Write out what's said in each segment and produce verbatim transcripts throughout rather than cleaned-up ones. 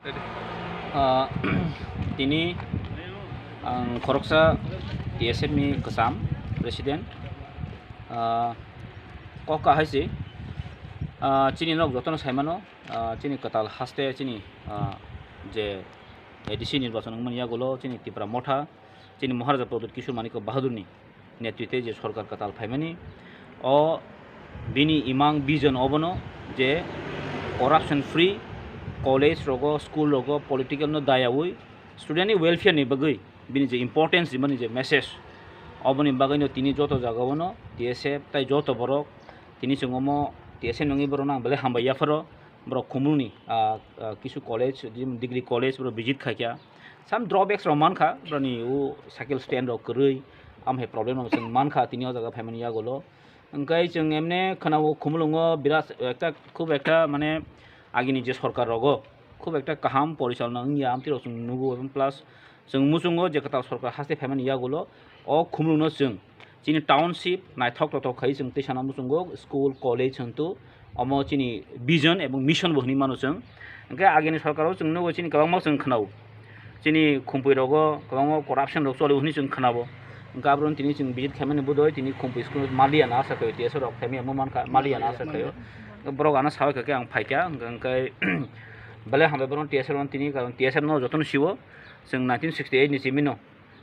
Ah, tini ang khoroksa T S F ni kwcham president. Ah, kok kahai se, ah, chini nok jotono saimano, ah, chini kwtal haste chini, ah, je A D C nirbachon wngmani yagulo chini Tipra Motha, chini Maharaja Pradyut Kishore Manikya Bahadurni netritwe je sorkar kwtal phaimani, o bini imang vision obono je corruption free college rogo, school rogo political no dayaui student ni welfare ni bagwi bini je importance rimani je message, oboni bagwino tini joto jagao no T S F tai joto borok tini chwng omo T S F nangwi borok no ang belai hambai yapharo. Borok Khumulungni, ah, ah, kisu college, degree college borok visit khaikha. Some drawbacks rok mankha, borokni o cycle stand rok kwrwi, amhai problem rok chwng mankha tini o jaga phaimani yagulo. Hwnkhe chwng emne khwnao Khumulungo birat ekta, khub ekta mane agini je sorkar rogo khub ekta kaham porichalona wngya, amtwi rok chwng nugo, plus chwng muchungo je kwtal sorkar haste phaimani yagulo o Khumulungno chwng chini township naithok tothok khai chwng tei sana muchungo school, college hwntu omo chini vision ebong mission bo hwnwi mano chwng. Hwnkhe agini sorkaro chwng nugo chini kwbangma chwng khwnao. Chini khumpui rogo kwbangma corruption rok choli hwnwi chwng khwnao. Hwnkhe aboroni tini chwng visit khaimani budoi tini khumpui school maliya na asa khaio, T S F rok khaimani omo mankha maliya na asa khaio. Borok ano sawi kha khe ang phaikha, hwnkhe belai hambai borok T S F rok tini, karon T S F no jotono siwo chwng nineteen sixty eight ni simi no.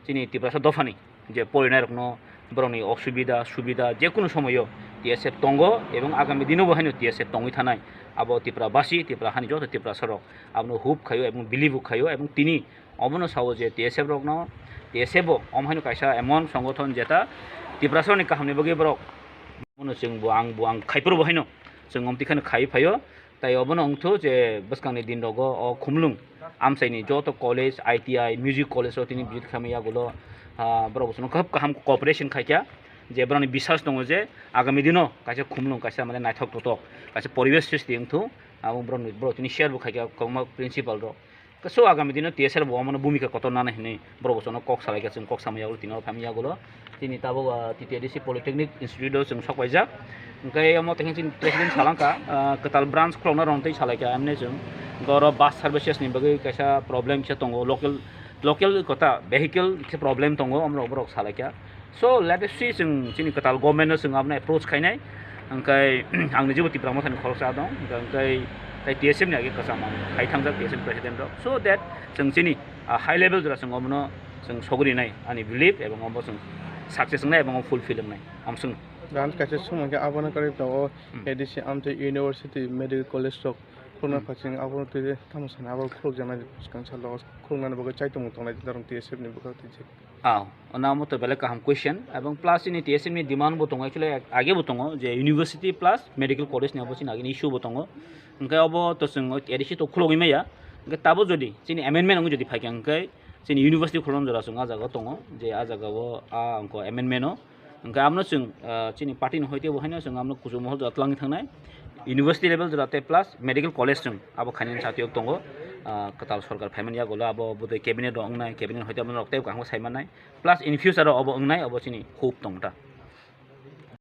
Chini Tiprasa dophani je porinairokno borokni osubida subida jekunu somoyo T S F tongo ebong agami dinobo haino T S F tongwi thanai. Abo Tipra basi, Tipra hani joto Tiprasarok abono hope khaio ebong believe bo khaio ebong tini obono sao je T S F rokno, T S F bo omo haino kaisa emon songothon jeta Tiprasarokni kahamni bagwi borok bono chwngbo angbo ang khaiphuru bo haino chwng omtwi kheno khaiwi phaio. Tai obono wngthu je bwskangni din rogo o Khumlung amchaini joto college, I T I, music college o tini visit khaimani yagulo, ah, borok bosono khub kaham cooperation khaikha, je borokni biswas tongo je agami dino kaisa Khumlung kaisa mane naithok totok kaisa poribesh srishti wngthu, abo borokni, borok tini share bo khaikha kwbangma principal rok. So agami dino T S F bo omono bhumika kotor nana hinwi borok bosono kok salaikha, chwng kok samani yagulo tini o phaimani yagulo. Chini tabuk, ah, T T A D C Polytechnic Institute o chwng sok paijak. Hwnkhe omo tei chini president salangkha, ah, kwtal branch khulokna rwng tei salaikha, emne chwng hwnkhe oro bus services ni bagwi kaisa problem kisa tongo, local, local kota vehicle kisa problem tongo, omorok borok salaikha. So let us see, chwng chini kwtal government no chwng abono approach khainai, hwnkhe ang nijebo Tipra Mothani khoroksa dong, hwnkhe tai T S F ni age kwcham ang khai thangjak T S F president rok, so that chwng chini, ah, high level jora chwng omono chwng sogwi rinai ani belief, ebong obo chwng success wngnai ebong fulfill wngnai. Amswng. Gan kaisa sumang khe abono kwrwi tongo, Hmm. A D C amtwi university, medical college rok khulna Hmm. phaising abono twi tamo sana abo khulukjaknai bwskang salo khuluknani bagwi chaitumung tongnai dorong T S F ni bwkhak twi je. Ah, ona omo to belai kaham question, ebong plus chini T S F ni demand bo tongo, actually age bo tongo je university plus medical college ni obo chini agini issue bo tongo. Hwnkhe obo to chwng A D C to khulogwi maya, hwnkhe tabo jodi chini amendment wngwi jodi phaikha hwnkhe chini university khulon jora chwng ah jaga o tongo, je ah jaga o ah wngkha amendment o. Hwnkhe abono chwng, ah, chini party ni hoite bo haino chwng abono kuchuk mohor jora twlangwi thangnai. University level jora tei plus medical college chwng abo khainani satiyok tongo, ah, kwtal sorkar phaimani yagulo abo bwtwi cabinet rok wngnai, cabinet hoite abono rok tei kaham khe saimanai. Plus in future o obo wngnai, obo chini hope tong ta.